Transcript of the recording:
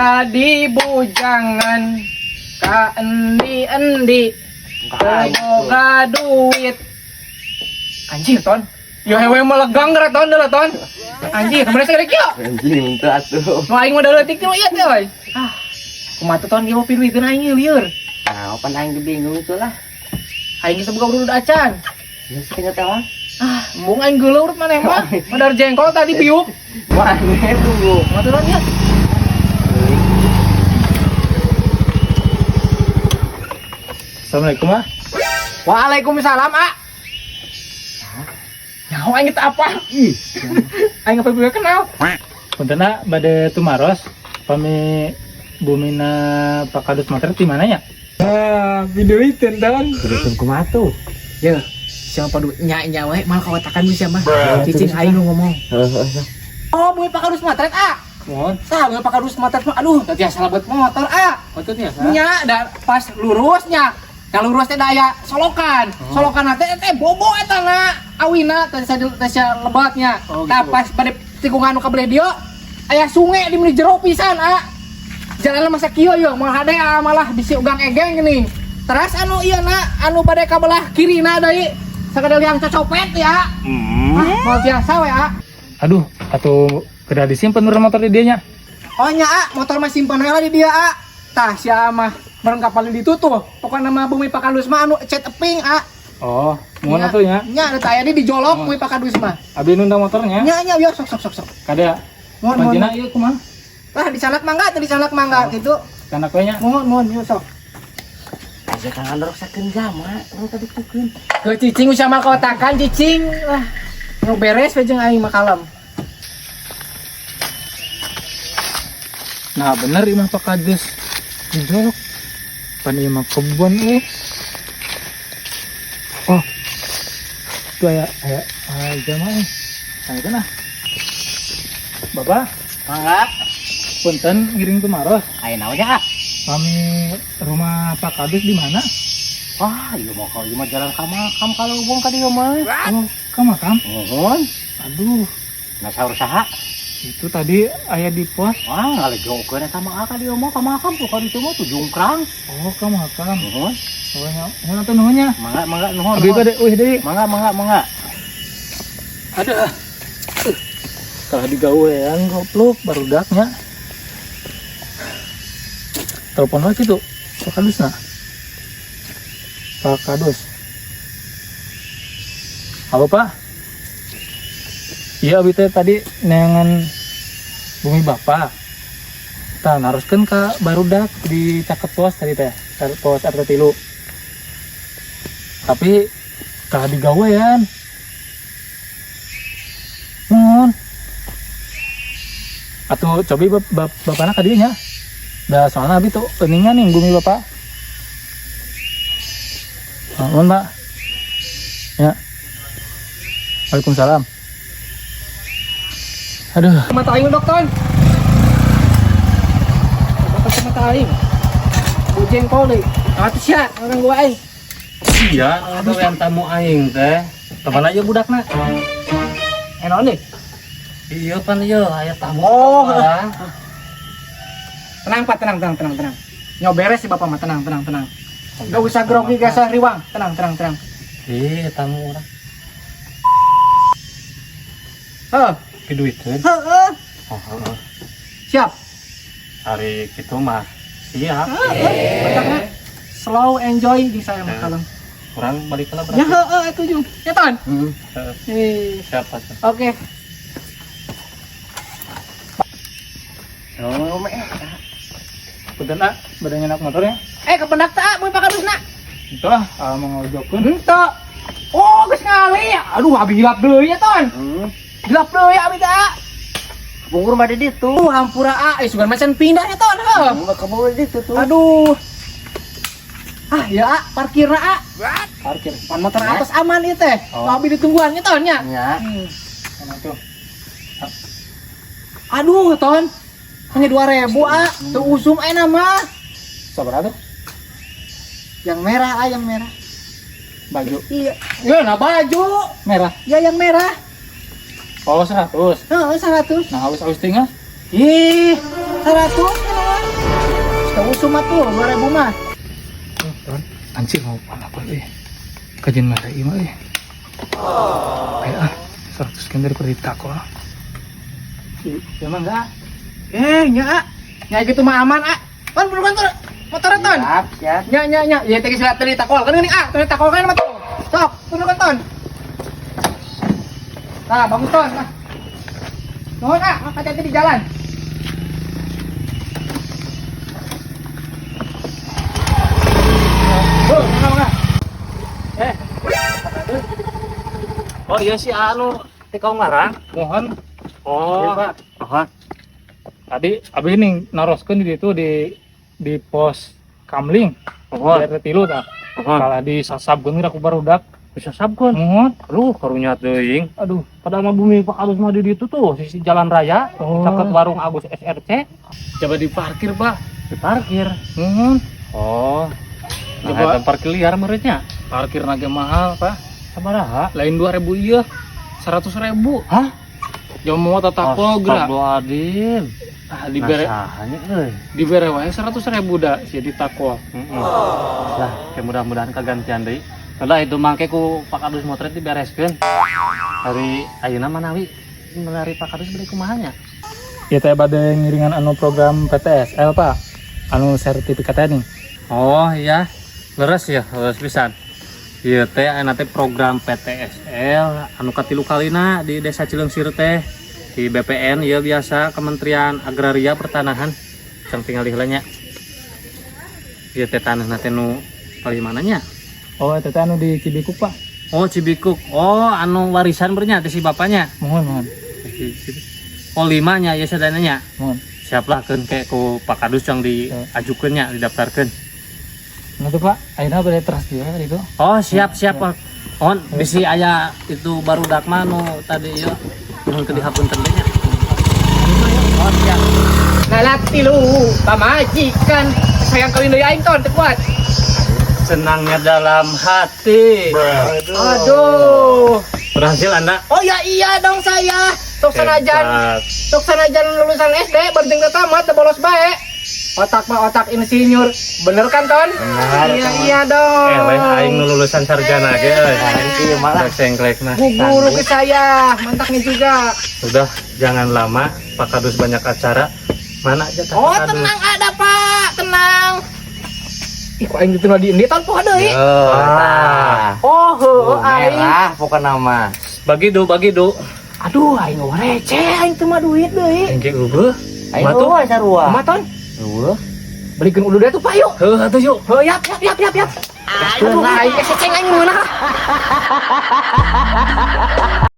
Jadi bujangan ka endi-endi boga duit. Anjir, Ton. Yo hewe melegang geura, Ton, deuleu, Ton. Anjir, kemana segede kieu? Anjing teu atuh. Nu aing modal leutik teh ieu teh euy. Ah. Kumaha tuh, Ton, ieu piduiteun aing lieur. Nah, pan aing ge bingung itu lah. Aing geus boga urut acan. Ya sih kenya. Ah, embung aing geuleuh urut maneh mah. Madar jengkol tadi biuk. Mana tunggu. Kumaha tuh, Ton, ya? Assalamualaikum, ah. Waalaikumsalam, ah. Nyaho aing teh apa? Ih, Aing apa gue kenal? Punten ah, bade tumaros pami bumina Pak Kadus motor di mana ya? Ah, videoin, Ton. Duitkeun kumaha tuh? Ya, siapa duit nya nya we mal kawatakan geus sia mah. Cicing aing nu ngomong. Heeh. Oh, bumi Pak Kadus matret, ah. Mohon. Sah, bumi Pak Kadus matret mah aduh, teu tiasa lebet motor, ah. Oh, itu tiasa. Nya, da pas lurusnya. Da lurus teh da aya solokan. Solokan teh teh bobo eta na awina teh teh lebatnya. Oh, gitu. Tah pas pada tikungan nu ka belah dieu aya sungai di meni jero pisan, ah. Jalanna masa kieu yeuh, moal hade ah, malah bisi ugang egeng geuning. Teras anu ieu na, anu bade ka belah kiri na deui. Sakadal yang cocopet ya. Ah, moal biasa we, ah. Aduh, atuh kedah disimpen urang motor di dieu nya. Oh nya, ah, motor mah simpen heula di dia, ah. Tah sia mah meureun kapal di ditu tuh. Pokokna mah bumi Pak Kadus mah anu cat pink, ah. Oh, mohon atuh nya. Nya da taya di dijolok bumi Pak Kadus mah. Abi nundang motornya. Nya nya biar sok sok sok sok. Kada. Mohon mohon. Kuncina ieu kumaha? Lah dicanak mangga teh dicanak mangga gitu. Canak we nya. Mohon mohon yuk sok. Aja kang andoroksakeun jama, urang tadi tukeun. Ke cicing usah mah kotakan cicing lah. Nu beres we jeung aing mah kalem. Nah, bener imah Pak Kadus. Dijolok. Pan ieu mah kebun euy. Oh. Itu aya aya aya jamaah euy. Nah, itu nah. Bapak, Mangga. Punten ngiring tumaros. Aya naon nya? Ah? Pami rumah Pak Kadus di mana? Wah, ieu mah kalau ieu mah jalan ka makam kalau hubung ka dieu mah. Oh, ke makam. Mohon. Aduh, Nah, saur saha? Itu tadi aya di pos. Wah, ngalejokeun eta mah ka dieu mah ka makam tuh ka ditu mah tuh jungkrang. Oh, ke makam. Mohon. Oh, nya, nuhun atuh nuhun nya. Mangga mangga nuhun. Abi Nuhun. bade euy deui. Mangga mangga mangga. Ada. Kalah digawean goblok barudaknya. Telepon lagi tuh. Pak Kadus nah. Pak Kadus. Halo, Pak. Iya, abi teh tadi neangan bumi Bapak. Tah naroskeun ka barudak di caket pos tadi teh, pos RT 3. Tapi kalah digawean. Mohon. Atuh cobi bapana ka dieu nya. Da soalna abi tuh euningan nih bumi Bapak. Nuhun, Pak. Ya. Waalaikumsalam. Aduh, Mata aing dok, Ton. Mata mata aing. Bu jengkol deui. Atuh sia, orang gua aing. Iya, atuh yang tamu aing teh. Teman aja budakna. Eh naon deui? Iya pan ieu aya tamu. Oh, Orang. Tenang, Pak, tenang, tenang, tenang, tenang. Nyo beres sih Bapak mah, tenang, tenang, tenang. Gak usah grogi, gak usah riwang. Tenang, tenang, tenang. Ih, tamu urang. Heeh. Piduiteun. Heeh. Oh, heeh. Siap. Hari kitu mah siap. Heeh. Matakna slow enjoy di saya mah kalem. Urang balik lah berarti. Ya heeh atuh jeung. Ya, Ton. Heeh. Heeh. Eh, Siapa tuh? oke. Oh, meh. Punten ah, bade nyenak motornya. Eh, kependak teh, ah, mun Pak Kadusna. Itu ah, ah, mau ngojokeun. Henteu. Oh, geus ngali. Aduh, abi hilap deui nya, Ton. Hilap deui abi teh, ah. Bungkur mah di ditu. Hampura, ah, eh sugan macan pindah ya, Ton. Heuh. Mah kamu di ditu tuh. Aduh. Ah, ya, ah, parkirna, ah. Parkir. Pan motor atas aman ieu teh. Oh. Abi ditungguan nya, Ton nya. Ya. Mana tuh? Aduh, Ton. Hanya 2000, ah. Teu usum aya mah. Sabaraha tuh? Yang merah, ah, yang merah. Baju Iya. Ya, nah baju. Merah. Ya, yang merah. Oh, 100. Heeh, 100. Nah, halus-halus tinggal. Ih, 100 ya. Teu usum atuh 2000 mah. Ton, anjir mau apa euy. Kajian mana ieu mah euy. Ayo ah, 100 kan daripada ditakol. Ya mah enggak. Eh, nya ah. Nya gitu mah aman ah. Ton, buruan ton. Motornya ton. Siap, siap. Nya nya nya, ya teh geus tadi takol kan geuning ah, tadi takol kan mah tuh. Sok, turunkan ton. Nah, bagus ton. Nah. Nuhun ah, hati-hati di jalan. Oh, enggak, enggak. Eh. Oh iya si anu ti kaum ngarang. Mohon. Oh. Iya, Pak. Oh. Tadi abi nih naroskeun di ditu di pos kamling. Oh. Di RT 3 tah. Oh. Kalah disasabkeun geura ku barudak. Bisa sabkeun. Mohon. Aduh, karunya teuing. Aduh, Padahal mah bumi Pak Kadus mah di ditu tuh, sisi jalan raya, Oh. caket warung Agus SRC, coba diparkir, Pak. diparkir. Mohon. Oh. Nah, Coba. eta parkir liar meureunnya. Parkir naga mahal, Pak. Sabaraha? Lain 2000 iya. 100.000. Hah? Jangan mau tatakol geura. Astagfirullahaladzim. Ah, dibere Nasahanya euy. dibere wae 100.000 da sia ditakol. Heeh. Lah, ke mudah-mudahan kagantian deui. Udah itu mangke ku Pak Kadus motret dibereskeun. Hari ayeuna manawi melari Pak Kadus beli kumaha nya? Ya teh bade ngiringan anu program PTSL, Pak. Anu sertifikat nih. Oh iya, leres ya, leres pisan. Ieu teh ayeuna teh program PTSL anu katilu kalina di Desa Cileungsir teh di BPN ieu biasa Kementerian Agraria Pertanahan. Cang tinggal heula nya. Ieu teh tanahna teh nu palih mana nya? Oh, eta teh anu di Cibikuk, Pak. Oh, Cibikuk. Oh, anu warisan bernya teh si bapaknya. Mohon, mohon. Oh, lima nya ya sadayana nya. Mohon. Siaplah keun ke ku Pak Kadus yang diajukeun nya, didaftarkeun. Nah tuh, Pak, ayeuna bade teras dia itu. Oh, siap siap. On bisi aya itu barudak mah nu tadi ieu nuhun ke dihapunten teh nya. Oh, siap. Lalaki lu, pamajikan. Sayang kawin deui aing ton, teu kuat. Senangnya dalam hati. Aduh. Berhasil Anda? Oh ya iya dong saya. Tok sanajan, Hebat. tok sanajan lulusan SD berarti teu tamat teu bolos bae. Otak mah otak insinyur. Bener kan, Ton? Bener, Iya iya dong. Eh, weh aing nu lulusan sarjana ge euy. Iya malah. Rek sengklek mah. Bu guru ke saya, mantaknya juga. Udah, jangan lama. Pak Kadus banyak acara. Mana aja Oh, Pak Kadus? tenang ada, Pak. Tenang. Ih, kok aing ditinggal di endi ton poho deui. Oh, Ah. Oh, heueuh aing. merah pokokna mah. Bagi du, bagi du. Aduh, aing receh aing teu mah duit deui. Aing ge eueuh. Aing Mah tuh. eueuh sarua. Kumaha ton? Eueuh. Belikeun ulu deui tuh, Pak, yuk. Heuh atuh yuk. Heuh, yap yap yap yap yap. Aduh, aing keseceng aing meunah.